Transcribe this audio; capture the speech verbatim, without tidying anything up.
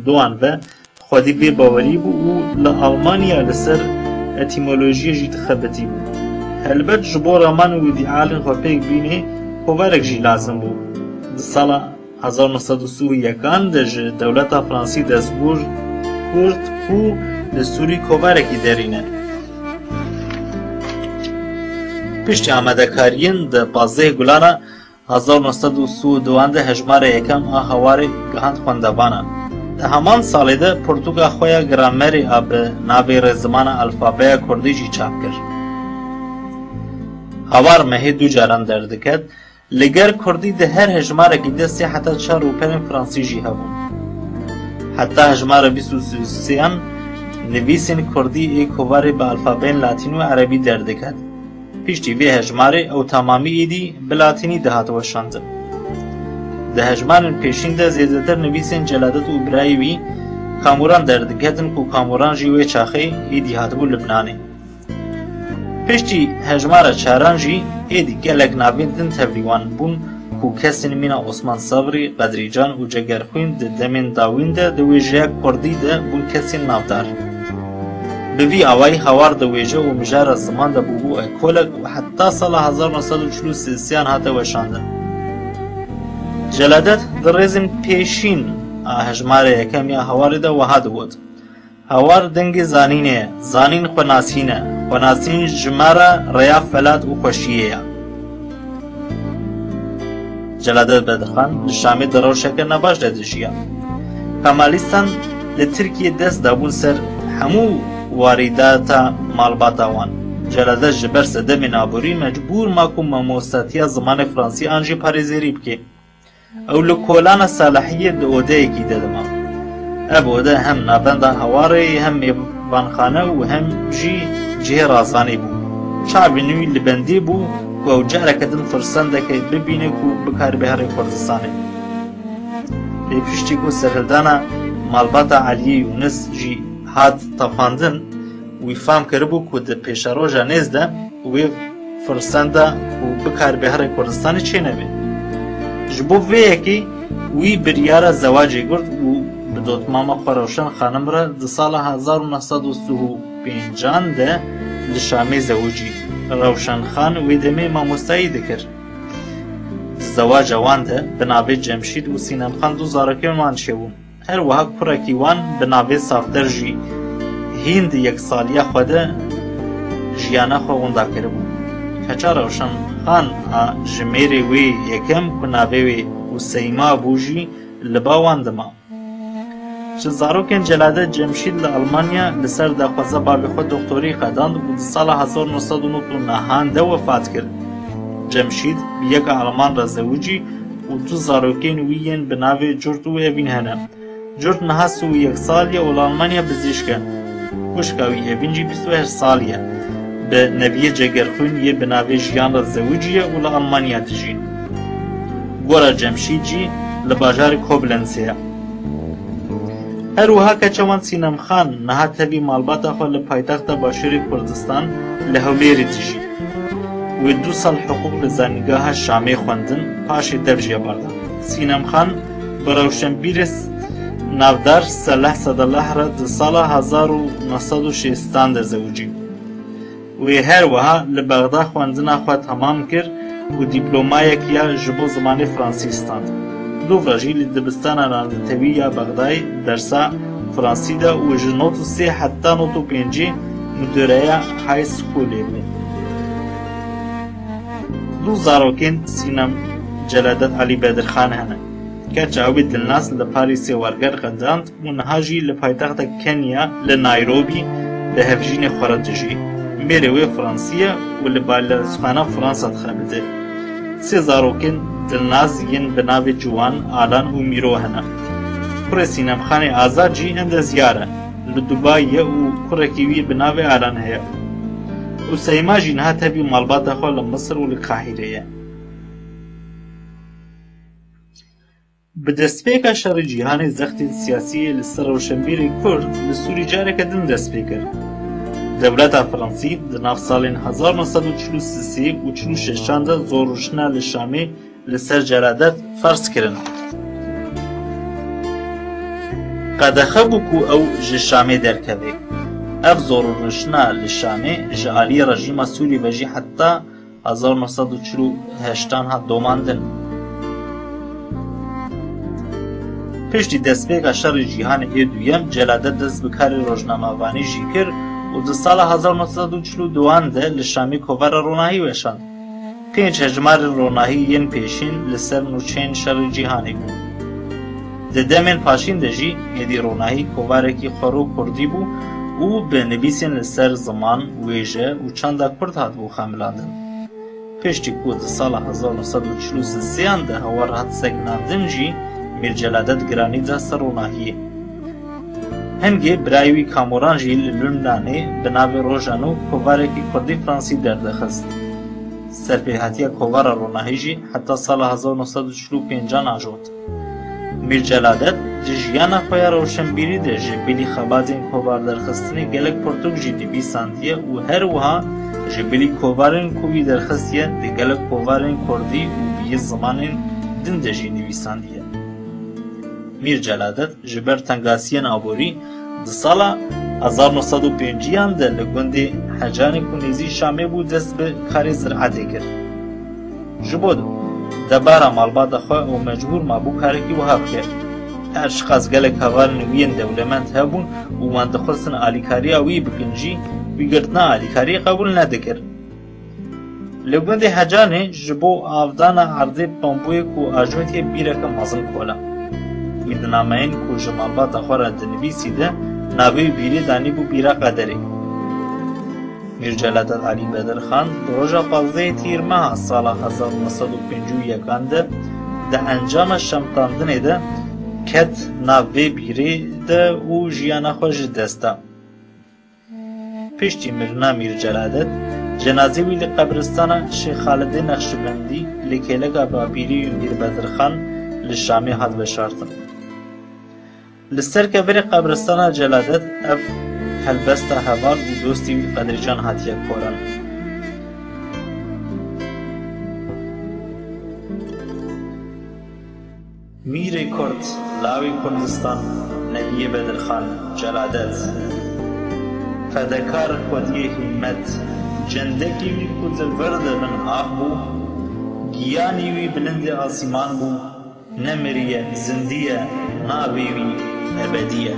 Doan ve xwedî bêbawerî bû û li Almanya li ser etîmolojiyê jî dixebitî bû. Helbet ji bo raman û îdealên xwe pêk bînê kovarek jî lazim bû. Di sala hezar neh sed û sî û yekan de ji dewleta Fransî destbûr kurt ku li Sûrî kovarekî derîne. Piştî amadekariyên di pazdehê Gulana hezar neh sed û sî û duan de hejmara yekem a Hawarê gihand xwendevanan. Di heman salê de pirtûka xwe ya gramerê a bi navê Rêzimana Alfabeya Kurdî jî çap kir. Hawar mehê du caran derdiket. Li gel kurdî di her hejmarekî de sê heta çar rûpelên fransî jî hebûn. Heta hejmara bîst û sêyan nivîsên kurdî ê kovarê bi alfabeyên latîn û erebî derdiket. Piştî vê hejmarê ew temamî êdî bi latînî dihat weşandin. Di hejmarên pêşîn de zêdetir nivîsên Celadet û birayê wî Kamuran derdiketin ku Kamuran jî wê çaxê êdî hatibû Libnanê. Piştî hejmara çaran jî êdî gelek navên din tevlî wan bûn ku kesên mîna Osman Sabrî, Qedrîcan û Cegerxwîn di demên dawîn de di wêjeya kurdî de bûn kesên navdar. Bi vî awayî Hawar diwêje û mijara ziman de bûbû ekolek û heta sala hezar neh sed û çil û sê yan hate weşandin. Celadet di rêzên pêşîn a hejmara yekem ya Hawarê de wiha digot: Hawar dengê zanînê ye, zanîn xwenasîn e, xwenasîn ji me re rêya felat û xweşiyê ye. Celadet Bedirxan li Şamê di rewşeke nebaş de dijiya. Kemalîstan li Tirkiyê dest dabûn ser hemû warîdata malbata wan. Celadet ji ber sedemên aborî mecbûr ma ku mamostatiya zimanê fransî an jî parêzerî bike. Ew li kolana Salahiyê di odeyekî de dima. Ev ode hem navenda Hawarê, hem mêvanxane û hem jî cihê razanî bû. Çavên wî li bendê bû ku ew careke din firsendeke bibîne ku bikare bihêre Kurdistanê. Lê piştî ku serhildana malbata Eliyê Yûnis jî hat tefandin, wî fam kiribû ku di pêşeroja nêz de wê firsenda ku bikare bihêre Kurdistanê çênebe. Ji bo vê yekê wî biryara zewacê girt û bi dotmama xwe Rewşen Xanim re di sala hezar û neh sed û sî û pêncan de li Şamê zewicî. Rewşen Xan wê demê mamostayî dikir. Di zewaca wan de bi navê Cemşîd û Sînem Xan du zarokên wan çêbûn. Her wiha kurekî wan bi navê Safder jî hîn di yeksaliya xwe de jiyana xwe winda kiribû. Keça Rewşen Xan a ji mêrê wê yekem ku navê wê Useyma bû jî li ba wan dima. Ji zarokên Celadet Cemşîd li Almanya li ser daxwaza bavê xwe doktorî qedand û di sala hezar neh sed û nod û nehan de wefat kir. Cemşîd bi yeka Alman re zewicî û du zarokên wî yên bi navê Curt û Evîn hene. Curt niha sî û yek salî ye û li Almanya bizîşk e. Xwişka wî Evîn jî bîst û heşt salî ye. Bi Neviyê Cegerxwîn yê bi navê Jiyan re zewicî ye û li Almanya dijî. Gora Cemşîd jî li bajarê Koblenzê ye. Her wiha keça wan Sînem Xan niha tevî malbata xwe li paytexta Başûrê Kurdistan li Hewlêrê dijî. Wê du sal hiqûq li Zanîngeha Şamê xwendin, paşê dev jê berdan. Sînem Xan bi rewşenbîrê s-, navdar Seleh Sedallah re di sala hezar û neh sed û şêstan de zewicî. Wê her wiha li Bexda xwendina xwe temam kir û dîplomayek ya ji bo zimanê fransî stand. Dûv re jî li dibistana navnetewî ya Bexdayê dersa fransî da û ji nod û sê heta nod û pêncî mudireya high schoolê bû. Du zarokên Sînem Celadet Elî Bedirxan hene. Keça wî Dilnaz li Parîsê werger qedand û niha jî li paytexta Kenya li Nairobi bi hevjînê xwe re dijî. Mêrê wê Fransî ye û li balezxana Fransa dixebite. Sê zarokên Dilnaz yên bi navê Ciwan, Alan û Mîro hene. Kurê Sînem Xanê Azad jî endezyar e. Li Dubayê ye û kurekî wî bi navê Alan heye. Useyma jî niha tevî malbata xwe li Misir û li Qahîrê ye. Bi destpêka şerê cîhanê zextên siyasî yê li ser rewşenbîrê Kurd li Sûrî careke din dest pê kir. Dewleta Fransî di nav salên hezar neh sed û çil û sê û çil û şeşan de zorrûştina li Şamê li ser Celadet ferz kirin. Qedexe bû ku ew ji Şamê derkeve. Ev zorûniştina li Şamê ji aliyê rejîma Sûrî ve jî heta hezar neh sed û çil û heştan hat domandin. Piştî destpêka Şerê Cîhanê ê Duyem, Celadet dest bi karê rojnamevanî jî kir û di sala hezar neh sed û çil û duan de li Şamê kovara Ronahî weşand. Pênc hejmarên Ronahî yên pêşîn li ser nûçeyên Şerê Cîhanê bûn. Di demên paşîn de jî êdî Ronahî kovarekî xwero kurdî bû û bi nivîsên li ser ziman, wêje û çanda kurd hatibû xemilandin. Piştî ku di sala hezar neh sed û çil û sêyan de hawar hat sekinandin jî, Mîr Celadet giranî da ser Ronahiyê. Hingê birayê wî Kamuran jî li Lubnanê bi navê Rojano kovarekî kurdî fransî derdixist. Serpêhatiya kovara Ronahî jî heta sala hezar neh sed û çil û pêncan ajot. Mîr Celadet di jiyana xwe ya rewşenbîrî de ji bilî xebatên kovarderxistinê gelek pirtûk jî nivîsandiye û her wiha ji bilî kovarên ku wî derxistiye di gelek kovarên kurdî û bi yê zimanên din de jî nivîsandiye. Mîr Celadet ji ber tengasiyên aborî di sala hezar neh sed û pêncî yan de li gundê Hecanê ku nêzî Şamê bû dest bi karê ziraetê kir. Ji bo debara malbata xwe û mecbûr mabû karekî wiha bike. Her çiqas gelek hevalên wî yên dewlemend hebûn û wan dixwestin alîkariya wî bikin jî, wî girtina alîkariyê qebûl nedikir. Li gundê Hecanê ji bo avdana erdê bamboyê ku ajotiye bîreke mezin kola. Wî di nameyên ku ji malbata xwe re dinivîsî de navê wî bîrê danîbû bîra qederê. Mîr Celadet Elî Bedirxan di roja pazdehê Tîrmeha sala hezar neh sed û pêncî û yekan de di encama şemtandinê de ket nav vê bîrê de û jiyana xwe ji dest da. Piştî mirina Mîr Celadet, cenazê wî li qebristana Şêx Xalidê Nexşibendî li kêleka Babîrî û Mîr Bedirxan li Şamê hat veşartin. Li ser kevirê qebristana Celadet ev helbesta heval û dostê wî Qedrîcan hatiye koran. Mîrê Kurd, lawê Kurdistan, Nebiyê Bedirxan, Celadet. Fedekar xwediyê hîmmet, cendekî wî ku di vir de bin ax bû, giyanî wî bilindê asîman bû, nemiriye, zindî ye, navê wî ebedî ye.